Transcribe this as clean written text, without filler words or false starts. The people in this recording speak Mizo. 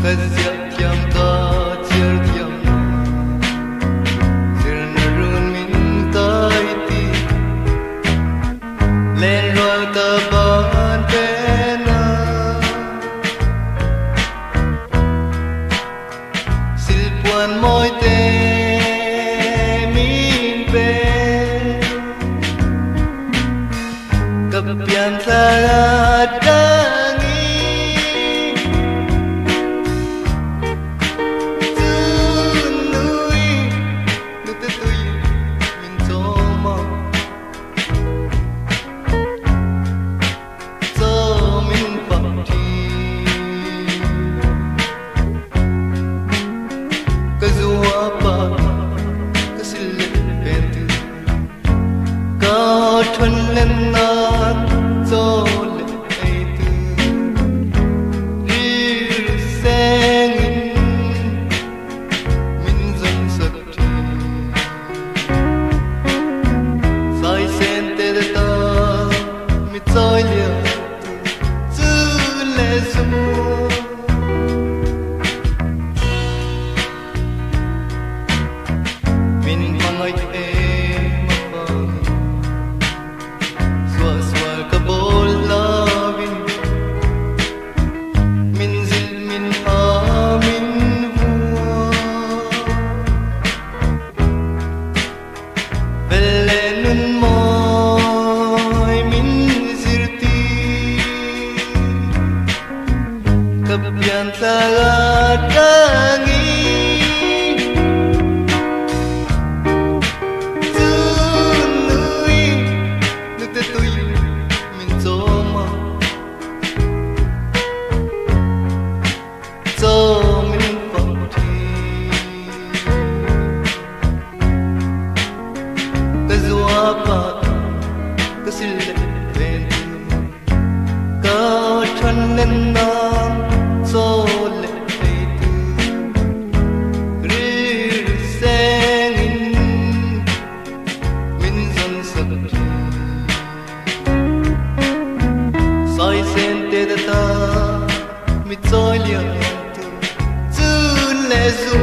Ka ziak thiam ka chhiar thiam na Zirna run min kai ti Lenrual ka ban pe na Silpuan mawi te min pe Ka pian thla atangin Chunui nute tui min chawm a Chaw min fak thin Ka zua pa ka sil let pen tu Ka than len nan chaw leh ei tu Rilru sengin min zawn sak thin Sai sen te le ta mi chawi lian tu chu le zu Min hmangaih em avangin suahsual ka bawl lovin min zilh min ha min vua. Vel leh nun mawi min zirtir ka pian thla atangin Chunui nute tui min chawm a. Chaw min fak thin. Ka zua pa ka sil leh ven tu ka than len nan chaw leh ei tu rilru sengin min zawn sak thin. Sai sen te ta mi chawi lian tu chun leh zu.